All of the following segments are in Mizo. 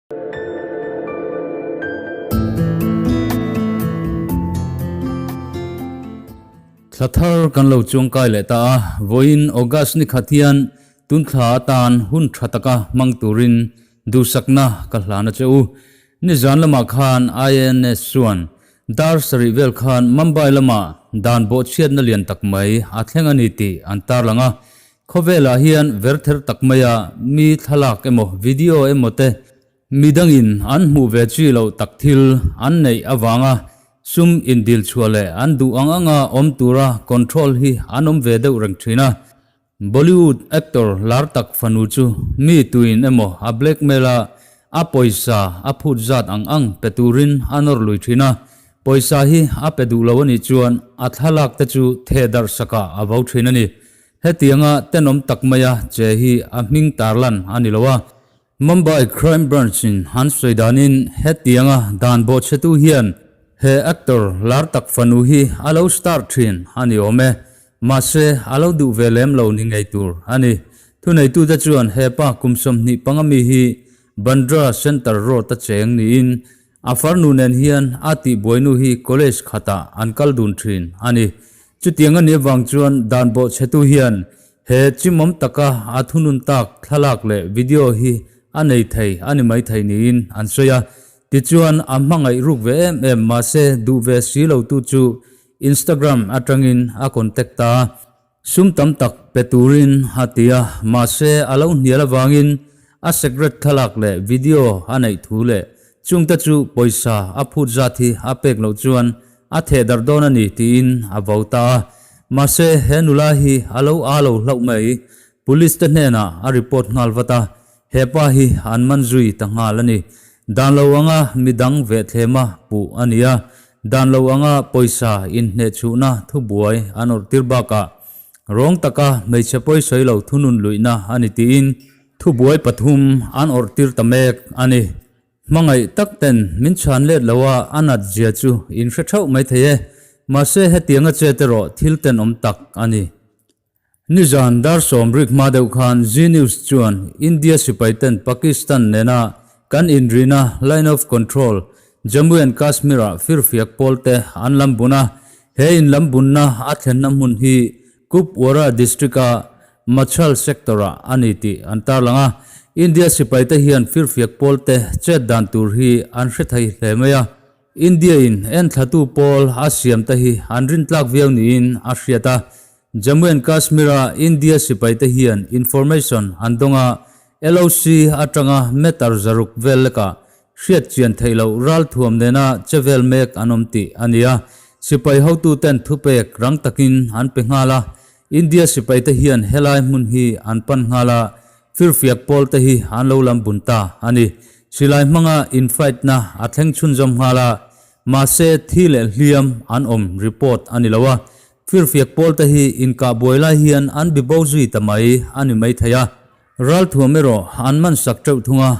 Thla thar kan lo chuangkai leh ta a, vawiin August ni khat hian tun thla atan hun tha taka hmang turin duhsakna ka hlan a che u. Nizan lamah khan INS chuan dar sarih vel khan Mumbai lamah dan bawhchhiatna lian tak mai a thleng a ni tih an tarlang a, Khawvelah hian verther tak maia mi thlalak emaw video emaw te midangin an hmuh ve chi loh tak thil an neih avanga sum indil chhuah leh an duh ang anga awm tura control hi an awm ve deuh reng thin a. Bollywood actor lar tak fanu chu mi tuin emaw a blackmail a, a pawisa a phut zat ang ang pe turin a nawr lui thin a, pawisa hi a pe duh lo a nih chuan a thlalak te chu thehdarh sakah a vo thin a ni. Hetianga tenawm tak maia che hi a hming tarlan a ni lo a, Mumbai Crime Branch-in an sawi danin hetianga dan bawhchhetu hian he actor lar tak fanu hi a lo star thin a ni awm e, mahse a lo duh ve lem lo ni ngei tur a ni. Thuneitute chuan he pa kum 25 mi hi Bandra Center Road-a cheng niin A farnu nen hian a tihbuainu hi college khatah an kal dun thin a ni. Chutiang a nih avang chuan dan bawhchhetu hian he chimawm taka a thunun tak thlalak leh video hi a nei thei a ni maithei niin an sawi a. Tichuan a hmangaih ruk ve em em mahse duh ve si lotu chu Instagram atangin a contact ta a. Sum tam tak pe turin a ti a, mahse a lo hnial avangin a secret thlalak leh video a neih thu leh chungte chu pawisa a phut zat hi a pek loh chuan a theh darh dawn a ni tiin a vo ta a. Mahse he nula hi a lo aa lo hlauh mai. Police te hnenah a report nghal vat a, he pa hi an man zui ta nghal a ni. Dan lo anga midang vehthlema puh a ni a, Dan lo anga pawisa inhnehchhuhna thubuai an awrh tir bakah rawng taka hmeichhe pawisawi lo thunun luihna a ni tiin thubuai pathum an awrh tir ta mek a ni. Hmangaih tak ten min chhan let lo a, a nat zia chu in hre theuh mai thei e. Mahse hetianga chet erawh thil tenawm tak a ni. Nizan dar sawm rik hma deuh khan Zee News chuan India sipai ten Pakistan nena kan inrina Line of Control, Jammu and Kashmir-ah firfiak pawl te an lam bun a, he inlam bunna a thlenna hmun hi Kupwara district-a Machhal sector-ah a ni tih an tarlang a. India sipai te hian firfiak pawl te chet dan tur hi an hre thei hle mai a. India-in enthlatu pawl a siam te hi an rintlak viau niin a hriat a. Jammu and Kashmir-a India sipaite hian information an dawng a, LOC atanga meter zaruk vel lekah hriat chian theih loh ralthuam nena che vel mek an awm tih a ni a. Sipai hotuten thupek rang takin an pe nghal a, India sipaite hian helai hmun hi an pan nghal a, Firfiak pawl te hi an lo lam bun ta a ni. Silai hmanga in fight na a thleng chhunzawm nghal a, mahse thi leh hliam an awm report a ni lo a. Firfiak pawl te hi inkah buai lai hian an bi bo zui ta mai a ni mai thei a. Ralthuam erawh an man sak teuh thung a,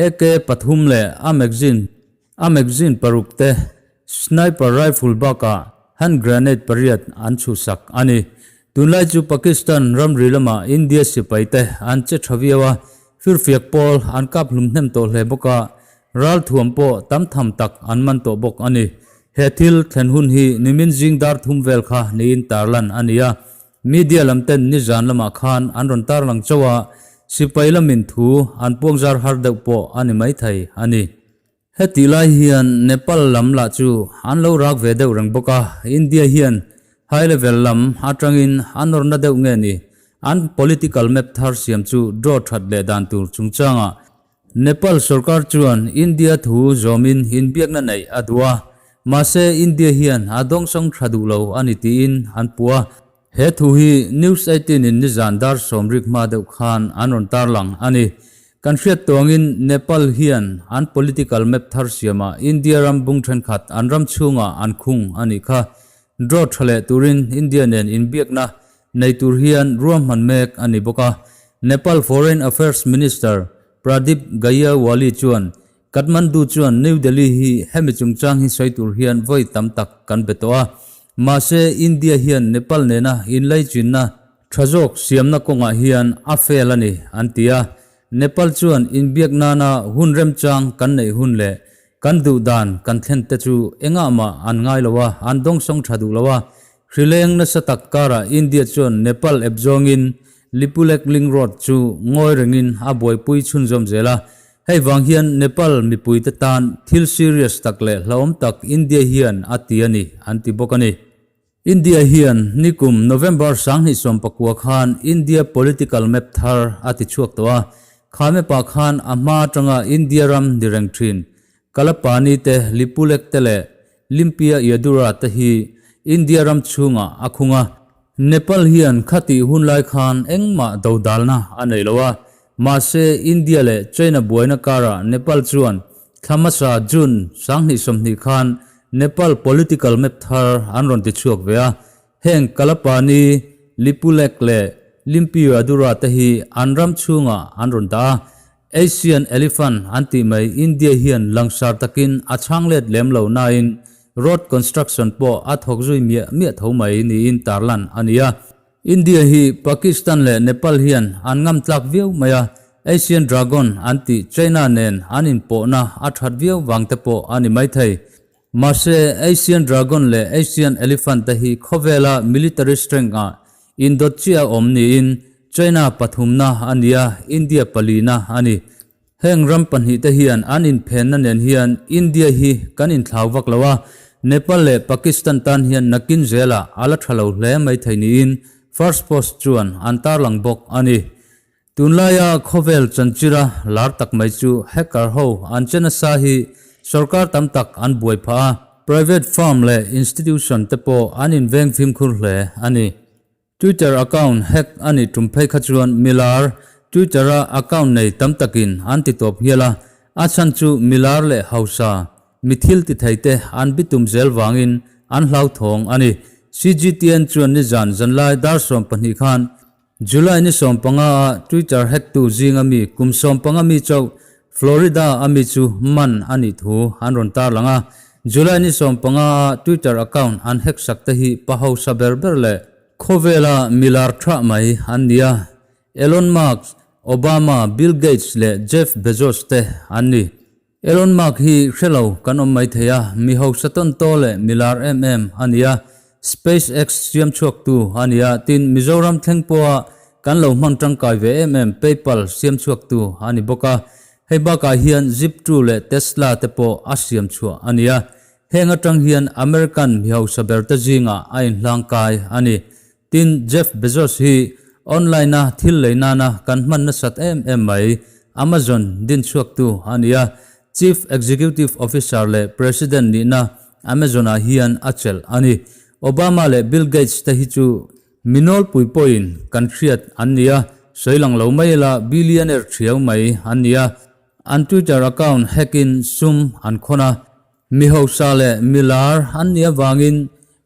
AK pathum leh a magazine a magazine paruk te, sniper rifle bakah hand grenade pariat an chhuhsak a ni. Tunlai chu Pakistan ramri lamah India sipai te an che tha viau a, firfiak pawl an kap hlum hnem tawh hle bawk a, ralthuam pawh tam tham tak an man tawh bawk a ni. He thil thlen hun hi nimin zing dar thum vel kha niin tarlan a ni a, media lam ten nizan lamah khan an rawn tarlang chauh a, sipai lamin thu an puangzar har deuh pawh a ni maithei a ni. Hetih lai hian Nepal lam lah chu an lo rak ve deuh reng bawk a, India hian high level lam atangin a nawrna deuh nge ni? An political map thar siam chu draw that leh dan tur chungchangah Nepal sorkar chuan India thu zawmin inbiakna neih a duh a, mahse India hian a dawngsawng tha duh lo a ni tiin an puh a. He thu hi News 18 in nizan dar sawmrik hma deuh khan an rawn tarlang a ni. Kan hriat tuangin Nepal hian an political map thar siamah India ram bung thenkhat an ram chhungah an khung a nih kha. Draw tha leh turin India nen inbiakna nei tur hian ruahman mek a ni bawk a. Nepal Foreign Affairs Minister Pradeep Gyawali chuan Kathmandu chuan New Delhi hi hemi chungchang hi sawi tur hian vawi tam tak kan be tawh a. Mahse, India hian Nepal nena inlaichinna tha zawk siamna kawngah hian a fail a ni, an ti a. Nepal chuan inbiak nana hun remchang kan neih hun leh kan duh dan kan thlen te chu engah mah an ngai lo a, an dawngsawng tha duh lo a. Hrileng nasa tak karah India chuan Nepal ep zawngin Lipulek Link Road chu ngawi rengin a buaipui chhunzawm zel a. Hei vang hian Nepal mipuite tan thil serious tak leh hlauhawm tak India hian a ti a ni, an ti bawk a ni. India hian nikum November 2019 khan India political map thar a ti chhuak tawh a, kha map-ah khan a hma atanga India ram ni reng thin Kalapani te, Lipulek te leh Limpia Yadura te hi India ram chhungah a khung a. Nepal hian khatih hunlai khan engmah dodalna a nei lo a, mahse India leh China buaina karah Nepal chuan thla hmasa June 2020 khan Nepal political map thar an rawn ti chhuak ve a, heng Kalapani, Lipulek leh Limpiyadura te hi an ram chhungah an rawn dah a, Asian elephant an tih mai India hian langsar takin a chhang let lem lo nain road construction pawh a thawk zui miah miah tho mai niin tarlan a ni a. India hi Pakistan leh Nepal hian an ngam tlak viau mai a, Asian Dragon an tih China nen an inpawhna a that viau vang te pawh a ni maithei. Mahse, Asian Dragon leh Asian Elephant te hi khawvela military strength ah indawt chiah a awm niin China pathumna a ni a, India palina a ni. Heng ram pahnihte hian an inphenna nen hian India hi kan inthlau vak lo a, Nepal leh Pakistan tan hian nakin zelah a la tha lo hle mai thei niin First Post chuan an tarlang bawk a ni. Tunlaia khawvel chanchira lar tak mai chu hacker ho an che nasa hi sorkar tam tak an buai phah a, private firm leh institution te pawh an inveng fimkhur hle a ni. Twitter account hack a nih tum phei kha chuan milar Twitter-a account nei tam takin an ti tawp hial a, a chhan chu milar leh hausa, mi thil ti thei te an bitum zel vangin an hlauthawng a ni. CGTN chuan nizan zanlai dar 12 khan July ni 15 a Twitter hack tu zinga mi kum 15 mi chauh Florida a mi chu man a nih thu an rawn tarlang a. July ni 15 a Twitter account an hack sak te hi pa hausa ber ber leh khawvela milar thah mai an ni a. Elon Musk, Obama, Bill Gates leh Jeff Bezos te an ni. Elon Musk hi hre lo kan awm mai thei a, mi hausa tawn taw leh milar em em a ni a, SpaceX siam chhuaktu a ni a, tin Mizoram thleng pawha kan lo hman tangkai ve em em PayPal siam chhuaktu a ni bawk a, hei bakah hian Zip2 leh Tesla te pawh a siam chhuah a ni a, heng atang hian American mi hausa ber te zingah a inhlangkai a ni. Tin, Jeff Bezos hi online-a thil lei nana kan hman nasat em em mai, Amazon din chhuaktu a ni a, Chief Executive Officer leh President nihna Amazon-ah hian a chelh a ni. Obama leh Bill Gates te hi chu mi nawlpui pawhin kan hriat an ni a, sawi lang lo mai ila billionaire thiau mai an ni a, an Twitter account hack-in sum an khawn a, Mi hausa leh mi lar an nih avangin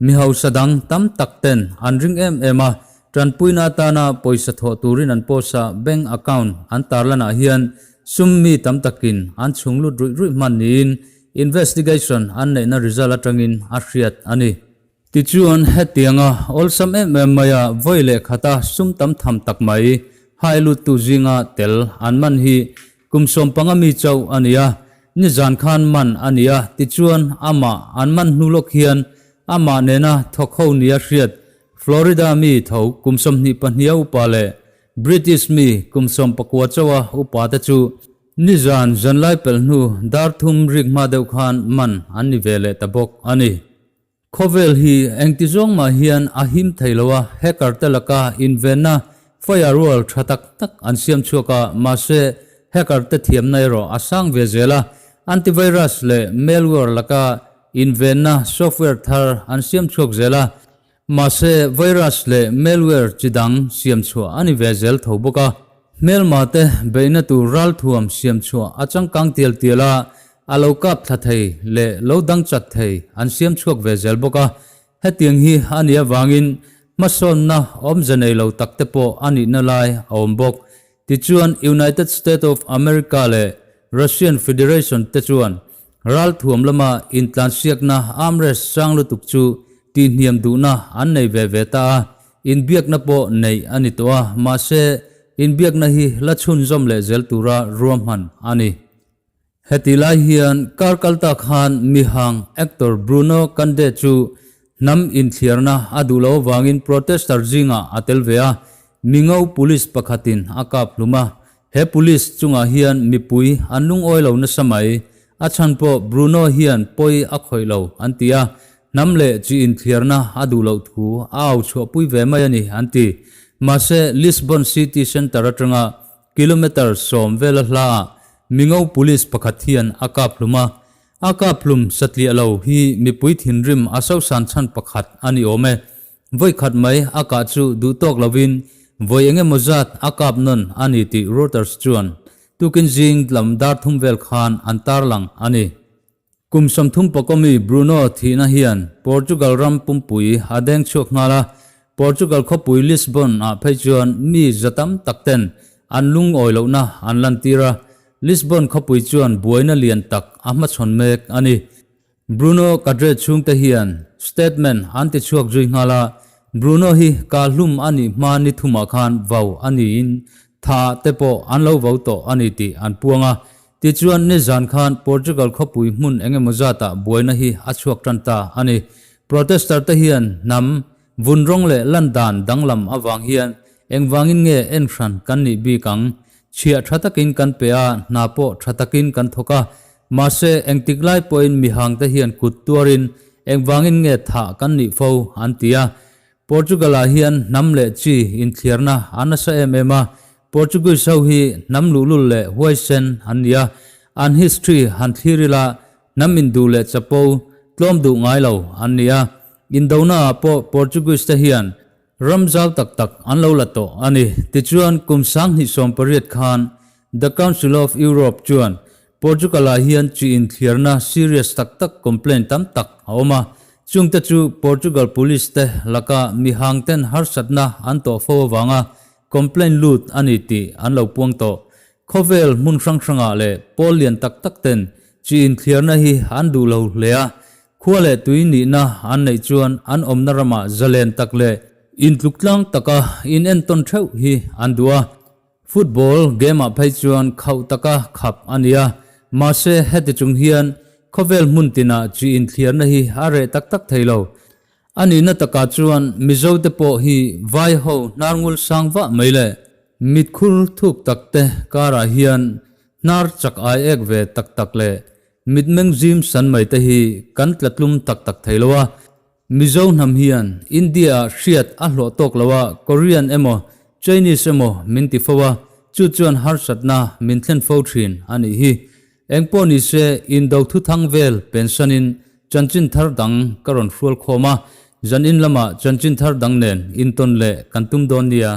mi hausa dang tam tak ten an ring em em a, tanpuina atana pawisa thawh turin an post a, bank account an tarlanah hian sum mi tam takin an chhung lut ruih ruih hman niin investigation an neihna result atangin a hriat a ni. Tichuan, hetianga awlsam em em maia vawi leh khata sum tam tham tak mai hai luttu zinga tel an man hi kum 15 mi chauh a ni a, nizan khan man a ni a, tichuan amah an man hnu lawk hian amah nena thawk ho nia hriat Florida mi tho kum 22 a upa leh British mi kum 19 chauha upa te chu nizan zanlai pelh hnu dar thum rik hma deuh khan man an ni ve leh ta bawk a ni. Khawvel hi engti zawng mah hian a him thei lo a, hacker te laka invenna firewall tha tak tak an siam chhuak a, mahse hacker te thiamna erawh a sang ve zel a, antivirus leh malware laka invenna software thar an siam chhuak zel a, mahse virus leh malware chi dang siam chhuah a ni ve zel tho bawk a. Hmelma te beihna tur ralthuam siam chhuah a changkang tial tial a, a lo kap thla thei leh lo dang chat thei an siam chhuak ve zel bawk a. Hetiang hi a nih avangin hmasawnna awmze nei lo tak te pawh a nihna lai a awm bawk. Tichuan United State of America leh Russian Federation te chuan ralthuam lama intlansiakna arm race sang lutuk chu tihhniam duhna an nei ve ve ta a, inbiakna pawh neih a ni tawh a, mahse. inbiakna hi la chhunzawm leh zel tura ruahman a ni. Heti lai hian kar kalta khan mihang actor Bruno Cande chu hnam inthliarna a duh loh avangin protester zingah a tel ve a, mingo police pakhatin a kap hlum a. He police chungah hian mipui an lungawi lo nasa mai. A chhan pawh Bruno hian pawi a khawih lo an ti a, hnam leh chi inthliarna a duh loh thu a au chhuahpui ve mai a ni an ti. Mahse Lisbon city centre atanga Kilometre 10 vela hlaah Mingo Police pakhat hian a kap hlum a, a kap hlum satliah lo hi mipui thinrim a sosan chhan pakhat a ni awm e. Vawi khat mai a kah chu duh tawk lovin vawi eng emaw zat a kap nawn a ni tih Reuters chuan tukin zing lam dar thum vel khan an tarlang a ni. Kum 30 pakawmi Bruno thihna hian Portugal ram pumpui a deng chhuak nghal a, Portugal khawpui Lisbon ah phei chuan mi za tam tak ten an lungawi lohna an lantir a, Lisbon khawpui chuan buaina lian tak a hmachhawn mek a ni. Bruno Cadre chhungte hian statement an ti chhuak zui nghal a, Bruno hi kahlum a nih hma ni thumah khan vau a niin tha te pawh an lo vau tawh a ni tih an puang a, Tichuan, nizan khan Portugal khawpui hmun eng emaw zatah buaina hi a chhuak tan ta a ni. Protester te hian hnam, vun rawng leh lan dan danglam avang hian engvangin nge en hran kan nih bik ang? Chhiah tha takin kan pe a, hna pawh tha takin kan thawk a. Mahse, engtik lai pawhin mihangte hian kut tuarin engvangin nge thah kan nih fo an ti a. Portugal-ah hian hnam leh chi inthliarna a nasa em em a, Portuguese ho hi hnam luhlul leh huaisen an ni a, an history han thlir ila hnam induh leh chapo tlawm duh ngai lo an ni a, indonaah pawh Portuguese te hian ram zau tak tak an lo la tawh a ni. Tichuan kum 2018 khan The Council of Europe chuan Portugal-ah hian chi inthliarna serious tak tak complaint tam tak a awm a, chungte chu Portugal police te laka mihangten harsatna an tawh fo avanga complaint lut a ni tih an lo puang tawh. Khawvel hmun hrang hrangah leh pawl lian tak tak ten chi inthliarna hi an duh lo hle a, khua leh tui nihna an neih chuan an awmna ramah zalen tak leh intluktlang taka inentawn theuh hi an duh a. Football game-ah phei chuan khauh taka khap a ni a, mahse heti chung hian khawvel hmun tinah chi inthliarna hi a reh tak tak thei lo. A nihna takah chuan Mizote pawh hi vai ho hnar ngul sang vah mai leh mitkhur thuk tak te karah hian hnar chak ai ek ve tak tak leh mitmeng zim san mai te hi kan tlatlum tak tak thei lo a. Mizo hnam hian India-ah hriat a hlawh tawk lo a, Korean emaw Chinese emaw min ti fo a, chu chuan harsatna min thlen fo thin a nih hi. Engpawh ni se, indo thuthang vel pensanin chanchin thar dang ka rawn hrual khawm a, zanin lamah chanchin thar dang nen intawn leh kan tum dawn nia.